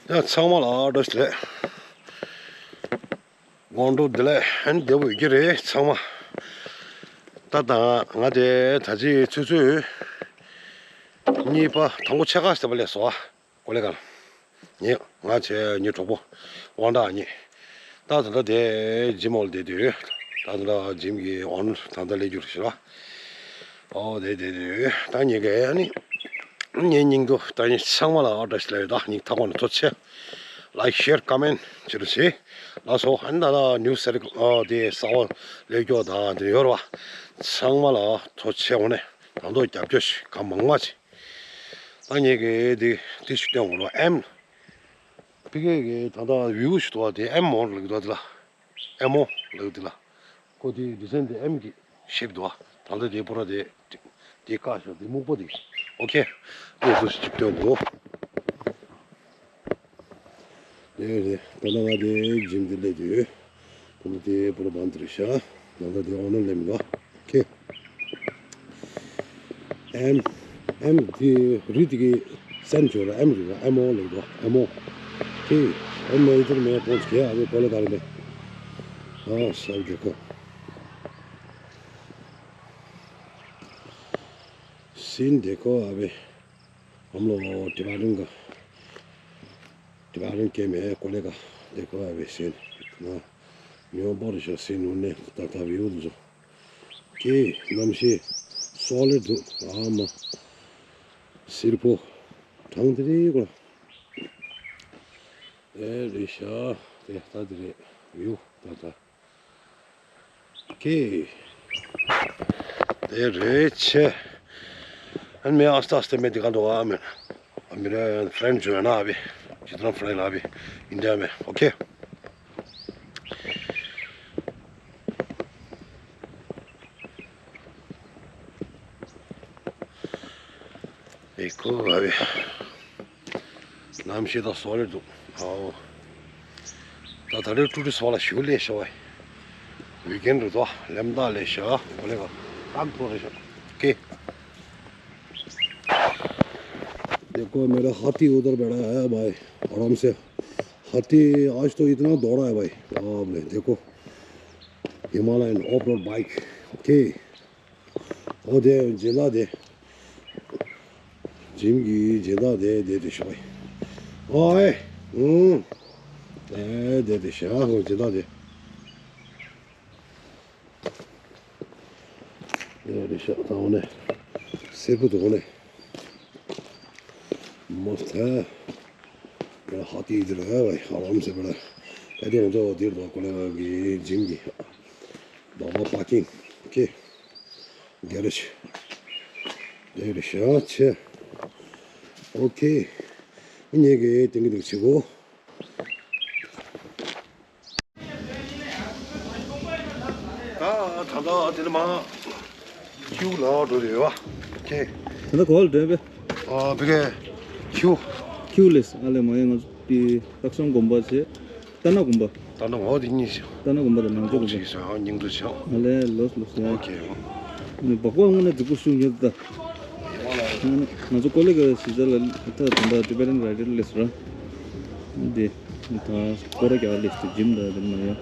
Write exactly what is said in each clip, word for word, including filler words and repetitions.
ཡ་ཚང་མ་ལ་བཀྲ་ཤིས་བདེ་ལེགས། དགོང་དྲོ་བདེ་ལེགས། ཨ་ནི་བདེ་པོ་ཡོད་ཀྱི་རེད་ཚང་མ། ད་ད་ང་དེ་ད་ཅི་ཆུ་ཚོད་གཉིས་པ་དང་པོ་ཕྱེད་ཀ་ཟེར་བ་ལས་སོ། ཀོ་ལེ་ག་ལ། ངས་ང་བྱས་ངའི་གྲོགས་པོ་དབང་གྲགས་གཉིས། ད་ད་ལྟ་དེ་ཇིམ་འོག་ལ་བསྡད་དུས་ད་ད་ལྟ་ཇིམ་གྱི་ཨོ་ནར་ད་ལྟ་སླེབས་རྒྱུ་རེད་ཤག་ཨོ་དེ་བསྡད་དུས་ད་ངས་ག་ཨ་ནི་ངའི་སྙིང་སྡུག་ད་ངས་ཚང་མ་ལ་ཨོ་བཀྲ་ཤིས་བདེ་ལེགས། ད་ངས་ཐག་པ་ནས་ཐུགས་རྗེ་ཆེ། ལའིཀ་ཤེར་ཀོ་མེན་ཊི་བྱེད་རོགས་བྱེད། ལགས་སོ། ཨ་ནི་ད་ལྟ་ནིའུ་སི་ཨོ་དེ་གསར་པ་སླེབས་རྒྱུ་དང་དེ་ཡོད་རེད་བ། ཚང་མ་ལ་ཐུགས་རྗེ་ཆེ། འོ་ནས་ད་དུང་རྒྱབ་སྐྱོར་ཞིག་གང་མང་མང་བྱེད། ད་ངས་གི་དེ་དེ་ཞིག་སྟོན་དགོས་རེད་བ། ཨེམ། ཕ་གི་གི་ད་ལྟ་བིའུ་ཞིག་འདུག་བ། དེ་ཨེམ་ཨོ་ལབ་ཀྱི་འདུག་བ། དེ་ལ་ཨེམ་ཨོ་ལབ་ཀྱི་འདུག་ལ། ཁོ་དེ་ཌི་ཛའིན་དེ་ཨེམ་གྱི་ཤེབ་འདུག་བ། ད་ལྟ་དེ་པོ་ར་དེ་དེ་བཀག་ཤག་དེ་སྨུག་པོ་དེ། ཨོ་ཁེ། དེ་ཚོ་ཞིག་སྟོན་དགོས། དེ་རེད། ད་ལྟ་ང་དེ་ཇིམ་དེ་སླེབས་དུས། ད་ལྟ་དེ་པོ་ར་བན་དེ་རེད་ཤག་ད་ལྟ་དེ་ཨོ་ནར་སླེབས་མི་འདུག་བ། ཁེ། ཨེམ། ཨེམ་དེ་རི་དེ་གི་སན་ཅོ་ར་ཨེམ་རི་ར་ཨེམ་ཨོ་ལབ་འདུག་ཨེམ་ཨོ། ཁེ། ཨེམ་ཨོ་དེ་མེད་པོ་ཁེ། ཨ་རེ་ཀོ་ལེ་ག་རེ་མེད། ཨ་སར་དེ་ཁོ། སིན་དེ་ཁོ་ཨ་བེ། हम लोग टिबेटन का टिबेटन के में कोले का देखो अभी सीन इतना न्यू पर जो सीन उन्हें तथा व्यू जो के नमशे सॉलिड आम सिर्फ ठांग तेरे को ए रिशा देखता तेरे व्यू तथा ཀེ། དེ་རེད་ཆེ། ཨན་མེ་ཨ་སྟ་ཨ་སྟ་མེ་དེ་ག་འདུག་ཨ་མེ། ཨ་མེ་རེ་ཕྲེན་ཇོ་ན་ཨ་བི། ཇི་ཏྲང་ཕྲེན་ཨ་བི། ཨིན་ཌི་ཡ་མེ། ཨོ་ཁེ། ཨེ་ཁོ་ཨ་བི། གནམ་གཤིས་ད་སོ་རེད་འདུག་ཨའོ། ད་ད་རེས་ཀྲུ་ཀྲུ་སོ་ལ་ཞུ་ལས་ཤོ་བའི། ཝི་ཀེན་རེད་དོ། ལེམ་ད་ལས་ཤ་ཨོ་ལེ་ག་ཏང་ཐོ་རེ་ཤ་ཀེ། देखो मेरा हाथी उधर बैठा है भाई, आराम से। हाथी आज तो इतना दौड़ा है भाई, बाप रे। देखो Himalayan off road bike. Okay. ཨོ་དེ་སྦྱིན་བདག་དེ། ཇིམ་གྱི་སྦྱིན་བདག་དེ་དེ་དེ་ཤོག་ཨེ། ཨོ་ཨེ། ཨུང་། དེ་དེ་དེ་ཤ་ཧོ་སྦྱིན་བདག་དེ། དེ་དེ་ཤ་ད་འོ་ནས། སེར་པོ་དུ་འོ་ནས། མོ་ཐ། ཧ་ཏི་དེ་ལ་ཧ་ལམ་སེ་བ་ལ། ད་དེ་ང་ཚོ་དེར་དུ་གོ་ལ་གི་ཇིམ་གྱི། ལོག་པ་པར་ཀིང་། ཀེ། ག་རེ་ཆེ། དེ་རེ་ཤ་ཆེ། ཨོ་ཁེ། ངེད་ཀྱི་ཏིང་གི་ཏིང་ཆེ་གོ། ད་ད་ད་དེ་ནི་མ་ཁྱིའུ་ལ་འགྲོ་རེ་བ། ཁེ། ད་ལྟ་གོ་ལ་འདྲེན་པས། ཨ་བི་གེ་ཁྱིའུ། ཁྱིའུ་ལས་ཨ་ལས་མ་ཡེ་ང་ཚོ་དེ་སྟག་ཚང་དགོན་པ་བྱས། རྟ་ནག་དགོན་པ། རྟ་ནག་འོ་དེ་གཉིས་ཤིག་རྟ་ནག་དགོན་པ་དང་ནང་ཆོས་དགོན་པ། ཅིག་ཤིག་སྙིང་དུ་ཆགས། ཨ་ལས་ལོས་ལོས་ཡ། ཨོ་ཁེ། ནི་སྦག་སྦག་དངོས་གནས་འགྲིག་པོ་ཞུ་ཉེར་ད། ང་ཚོ་ཀོ་ལེ་ག་ཞི་ཛ་ལ་ད་དམ་པ་ཏི་བེ་ཊན་རའི་ཌར་ལས་ར། འདི་ད་སྐོར་ར་རྒྱག་ལས་ཏེ་ཇིམ་ད་དེ་མ་ཡ།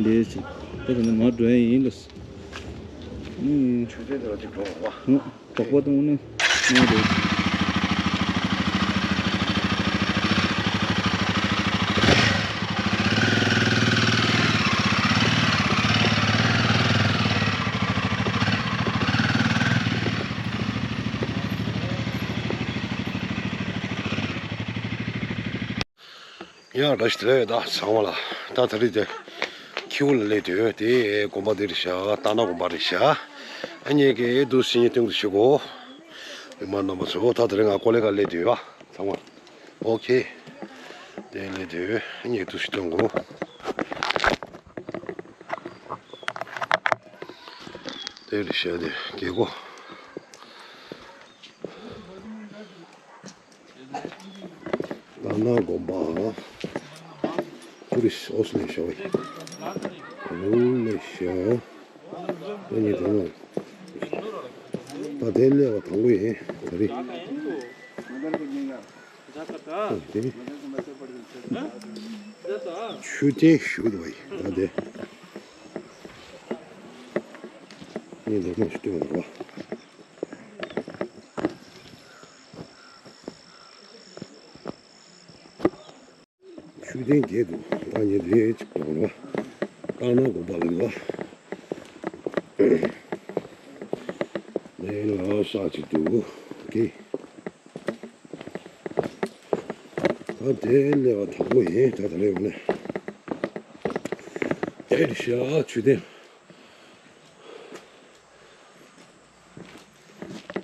འདི་ཅི་ད་དེ་ནི་མ་འགྲོ་ཡ་ཡིན་ལས། ཨུམ། ཆུ་ཚོད་དེ་ལ་ཅིག་འགྲོ་བ། ཨུམ། དོག་པ་དང་ནི་ང་རེད། ཡང་བཀྲ་ཤིས་བདེ་ལེགས་ད་ཚང་མ་ལ། ད་ད་རེས་དེ་ཁྱིའུ་ལ་སླེབས་དུས་དེ་དགོན་པ་འདི་རེད་ཤག་རྟ་ནག་དགོན་པ་རེད་ཤག་ཨ་ནི་གི་འདུག་སེ་སྟོན་དུ་ཞུ་གོ། མི་མང་རྣམ་པ་ཚོ་ད་ད་རེས་ང་ཀོ་ལེ་ག་སླེབས་དུས་བ་ཚང་མ། ཨོ་ཁེ། དེ་སླེབས་དུས་ཨ་ནི་འདུག་སེ་སྟོན་གོ། དེ་རེད་ཤག་དེ་རྒྱལ་སྒོ། རྟ་ནག་དགོན་པ། ཊུ་རི་སི་ཊི་ཨོ་སི་ལེ་ཤ་བའི། ཨོ་ལེ་ཤ། ཨ་ནི་དེ་ནོ། ད་དེ་སླེབས་པ་དང་པོ་ཡིན་ད་རེས། དེ། མཆོད་རྟེན་ཞུ་དུ་བ་ཡི་ད་དེ། ངས་འདི་མ་ཞུ་དུ་བ། མཆོད་རྟེན་བརྒྱད་འདུག་ད་ཉེ་དུས་ཅིག་དང་རོ། ལྟ་ན་དགོན་པ་ལ་ཡོད། ལས་ལ་ཤག་ཅིག་འདུག་གི། ད་དེ་ལས་བ་དང་པོ་ཡིན་ད་ད་ལས་ཡོང་ནས། ཨེ་ཤ་མཆོད་རྟེན།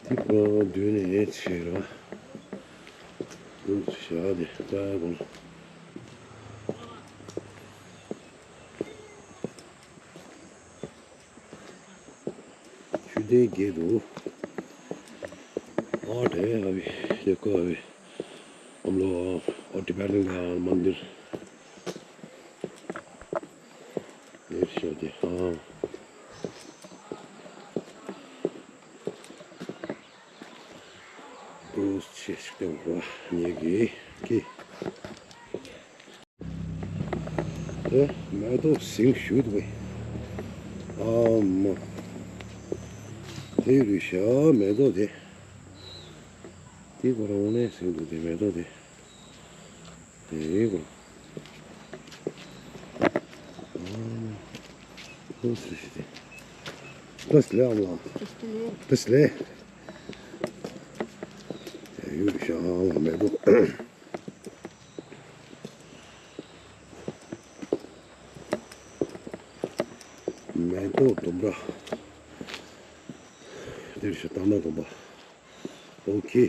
དེ་པ་མདུན་ནས་ཆེ་ར། དུ་ཤ་དེ་ལྟ་དགོས། མཆོད་རྟེན་བརྒྱད་འདུག་ཨ་དེ་ཨ་བི་དེ་ཀོ་ཨ་བི་ཨམ་ལོ་ཨོ་ཏི་པ་ལིང་ག་མན་དིར། ཡེ་ཤ་དེ་ཨ། ཨུ་ཆེ་ཤི་ཏེ་བ་ཉེ་གི་གི། ཨེ་མེ་ཏོག་ཟིང་ཞུ་དུ་བས། ཨ་མ། དེ་རུ་ཤ་མེ་ཏོག་དེ། དེ་གོ་རང་ནས་ཟིང་དུ་དེ་མེ་ཏོག་དེ། དེ་གོ། ཨ་མ། ཨུ་ཆེ་ཤི་ཏེ། ཏོ་སི་ལེ་ཨ་མ། ཏོ་སི་ལེ། དེ་ཡུལ་ཤ་ལ་མེ་ཏོག་མེ་ཏོག་ལྡུམ་ར། འདིར་ཤ་སྟག་ན་དགོན་པ། ཨོ་ཁེ།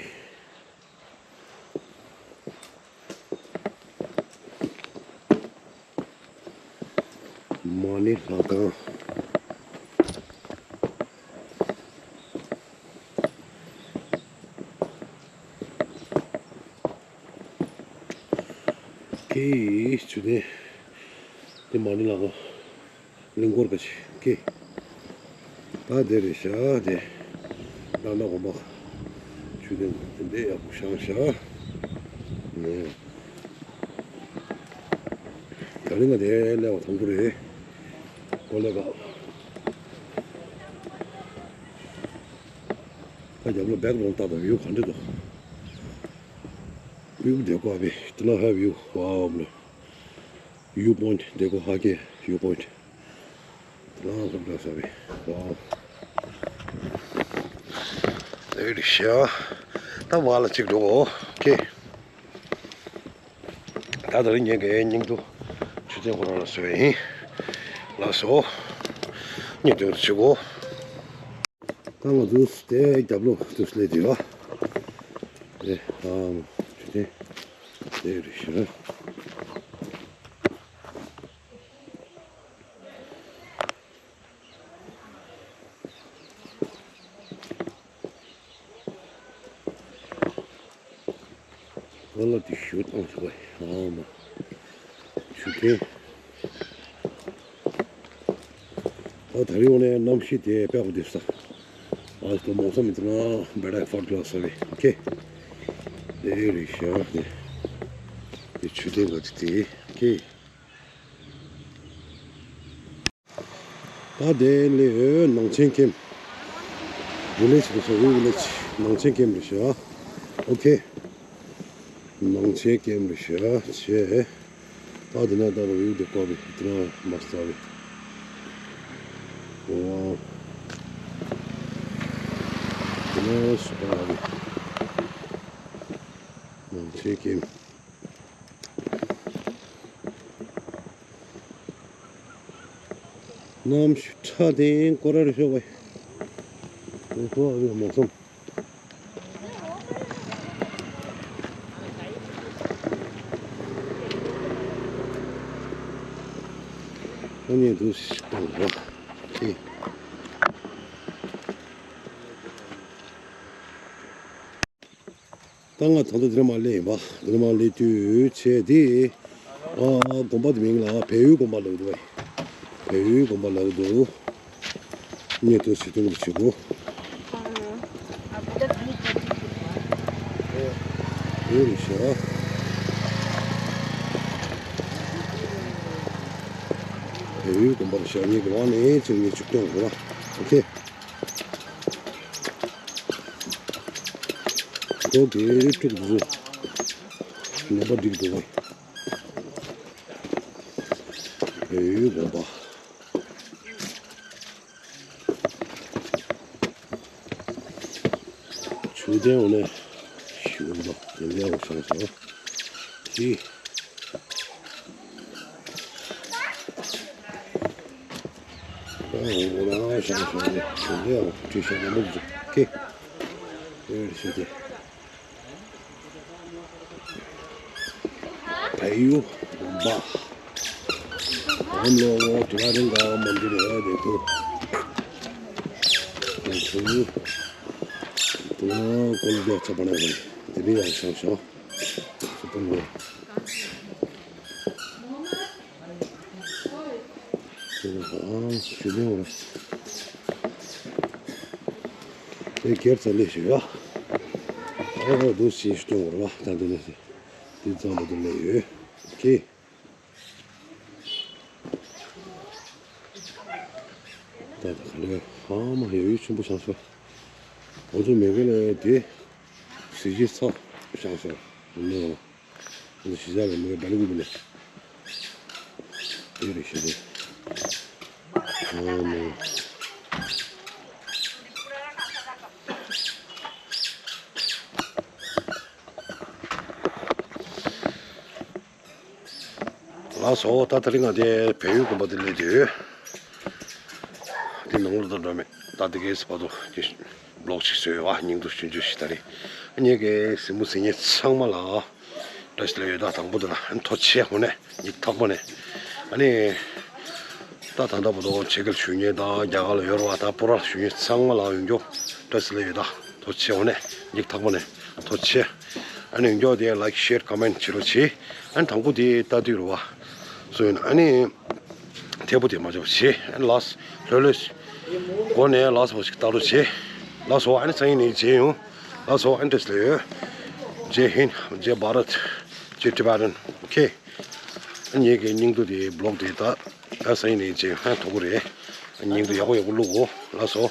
མ་ཎི་ལྷ་ཁང་། ཁེ་ཡི་ཆུ་ནི་དེ་མ་ཎི་ལྷ་ཁང་། གླིང་སྐོར་ག་ཆེ་ཁེ། ད་དེ་རེད་ཤག་དེ། ད་ན་གོ་མ། ཆུ་དེ་དེ་འདྲའི་ཡག་པོ་བཞེངས་ཤག་ནས། ད་རིང་ང་དེ་སླེབས་པ་དང་པོ་རེད། གོ་ལེ་ག་ད་རྒྱབ་ལ་བེག་ལོང་བཏགས་དང་བིའུ་ག་འདྲ་འདུག་བིའུ་བདེ་གོ་བི་དེ་ན་ཧ་བིའུ་ཝའོ་མ། བིའུ་པོའིན་ཊི་དེ་གོ་ཧ་ཀེ་བིའུ་པོའིན་ཊི། དེ་ལ་སློབ་གྲྭ་ས་བི་ཝའོ། དེ་རི་ཤ་ད་བ་ལ་གཅིག་འགྲོ་གོ་ཁེ། ད་ད་རིང་ངས་ཀྱི་སྙིང་དུ་ཆུ་ཚན་ཁོ་རང་ལ་བཟོས་ཡིན། ལགས་སོ། སྙིང་དུ་ཆུ་གོ། ད་ང་ཚོས་དེ་རྒྱབ་ལོགས་དུ་སླེབས་དུས་ཨ། དེ་ཨམ་ཆུ་ཚན་དེ་རི་ཤ། ཨ་ལ་དེ་ཞུ་བཏང་ཆོག་པ་ཨ་མ། ཆུ་ཁེ། ཨ་ད་རིང་ནས་གནམ་གཤིས་དེ་དཔེ་ཁོ་དེ་ས། ཨ་ཏོ་མོ་ས་མི་ཏི་ང་བེ་ར་ཕོར་ལ་ས་བི་ཁེ། དེ་རི་ཤ་དེ། དེ་ཆུ་དེ་ག་དེ་དེ་ཁེ། ད་དེ་ལས་ནང་ཆེན་ཀེམ། ཝི་ལེཇ་རེད་ཤག་ཝི་ལེཇ་ནང་ཆེན་ཀེམ་རེད་ཤག་ཨོ་ཁེ། ནང་ཆེན་ཀེམ་རེད་ཤག་ཆེ། ད་དེ་ན་ད་རུ་ཡུག་དེ་ཀོ་བི་དེ་ན་མ་སྟ་བི། ཝའོ། དེ་ན་སུ་པ་བི། ནང་ཆེན་ཀེམ། གནམ་གཤིས་ཁྲ་ལྡན་སྐོར་ར་རེ་ཤོག་བས། དེ་ཚོ་ཨ་ཡོད་མ་སོང་། ཨ་ནི་འདུག་སྟངས་ར་ཨེ། ད་ང་ད་ལྟ་འདིར་མ་སླེབས་ཡིན་པ། འདིར་མ་སླེབས་དུས་བྱས་ཏེ། ཨ་དགོན་པ་དེ་མིང་ལ་བལ་ཡུལ་དགོན་པ་ལབ་འདུག་བས། བལ་ཡུལ་དགོན་པ་ལབ་འདུག་ཉེ་དུ་བྱེད་དུས་ལ་བྱེད་དགོས། ཡོད་རེད་ཤག་བལ་ཡུལ་དགོན་པར་ཞག་གཉིས་ཀྱི་དབང་ནས་ཚེས་ཉེར་གཅིག་སྟོན་དགོས་ལ། ཨོ་ཁེ། ཁོ་དེ་ཐུག་འདུག་ནད་པ་འགྲིག་འདུག་བ། བལ་ཡུལ་དགོན་པ། ཆུ་ལྡན་འོ་ནས་ཞུ་འདུག་དེ་འདྲའི་འོ་ཤང་ཤང་། ཤི། ཨོ་འོ་ན་ཤང་ཤང་ནས་དེ་འདྲའི་འོ་ཁྲི་ཤང་ན་མུ་འདུག་ཁེ། དེ་རེད་ཤི་དེ། བལ་ཡུལ་དགོན་པ། ཨོམ་ལོ་ངོ་དུ་ལ་རིང་ག་མ་འདི་རེད་དེ་ཏུ། དེ་ཚུ། དུ་ལ་ཀོལ་རྡོ་ཚ་པ་ན་རེད། དེ་རིང་ཡང་ཤང་ཤང་། སུ་པ་ལོ། ཨང་ཞུ་ལེ་འོ་ར། དེ་སྒེར་ཚ་ལེ་ཞུ་ཡ། ཨོ་ཧོ་འདུག་སེ་ཞུ་སྟོན་འོ་ར་བ། ད་འདི་ནས་འདི་ཙམ་ལ་འདི་ལས་ཡོད་ཀི། ད་ད་ག་ལེ་ཧ་མ་ཡོད་ཡོད་ཆེན་པོ་ཤང་ཤང་། འོ་ཚོ་མེ་གེ་ལ་དེ་གཟི་བརྗིད་ཚ་ཤང་ཤང་། ནོ། ཨ་ནི་ཤི་ཟ་ལ་མི་བ་བ་ལི་གུ་བི་ལེ། དེ་རེ་ཤི་རེ། ཨ་ནི། ལགས་སོ། ད་དེ་རིང་ང་དེ་བལ་ཡུལ་དགོན་པ་དེ་སླེབས་དུས། དེ་ནང་ལོགས་དང་འགྲོ་མེད་ད་དེ་གའི་སི་པ་དོ་དེ་བློག་ཅིག་བཟོས་ཡོད་ཨ། སྙིང་སྡུག་ཆུང་ཆུང་ཞིག་ད་རེད། ངེད་ཀྱི་གཟིགས་མོ་གཟིགས་མཁན་ཚང་མ་ལ་བཀྲ་ཤིས་བདེ་ལེགས་ཡོད། ད་དང་པོ་དེ་ལ་ཐུགས་རྗེ་ཆེ་དངོས་གནས་སྙིང་ཐག་པ་ནས། ཨ་ནི་ད་ད་ལྟ་བར་དུ་ཕྱི་རྒྱལ་བཞུགས་མཁན་དང་རྒྱ་གར་ལ་ཡོད་རེད་བ། ད་པུ་ར་ལ་བཞུགས་མཁན་ཚང་མ་ལ་ཡོང་རྒྱུ་བཀྲ་ཤིས་བདེ་ལེགས་ཡོད། ད་ཐུགས་རྗེ་ཆེ་དངོས་གནས་སྙིང་ཐག་པ་ནས་ཐུགས་རྗེ་ཆེ། ཨ་ནི་ཡོང་རྒྱུ་དེ་like share comment བྱེད་རོགས་བྱེད། ཨ་ནི་དང་པོ་དེ་ལྟ་དུས་རེད་བ། སོ་ཡིན་ཨ་ནི། ཐེ་པོ་དེ་མ་འཇོག་བྱེད། ཨ་ནི་ལགས་ལྷོད་ལྷོད། སྒོ་ནས་ལགས་པོ་ཞིག་ལྟ་རོགས་བྱེད། ལགས་སོ། ཨ་ནི་སང་ཉིན་ནས་མཇལ་ཡོང་། ལགས་སོ། ཨ་ནི་བཀྲ་ཤིས་བདེ་ལེགས་ཡོད། Jai Hind, Jai Bharat, Jai Tibetan. Okay. ཨ་ནི་ངེད་ཀྱི་སྙིང་སྡུག་དེ་བློག་དེ་ད་ད་སང་ཉིན་ནས་མཇལ་ཡོང་། ཨ་ནི་དོ་གུ་རེད། ཨ་ནི་སྙིང་སྡུག་ཡག་པོ་ཡག་པོ་བླུག་གོ། ལགས་སོ།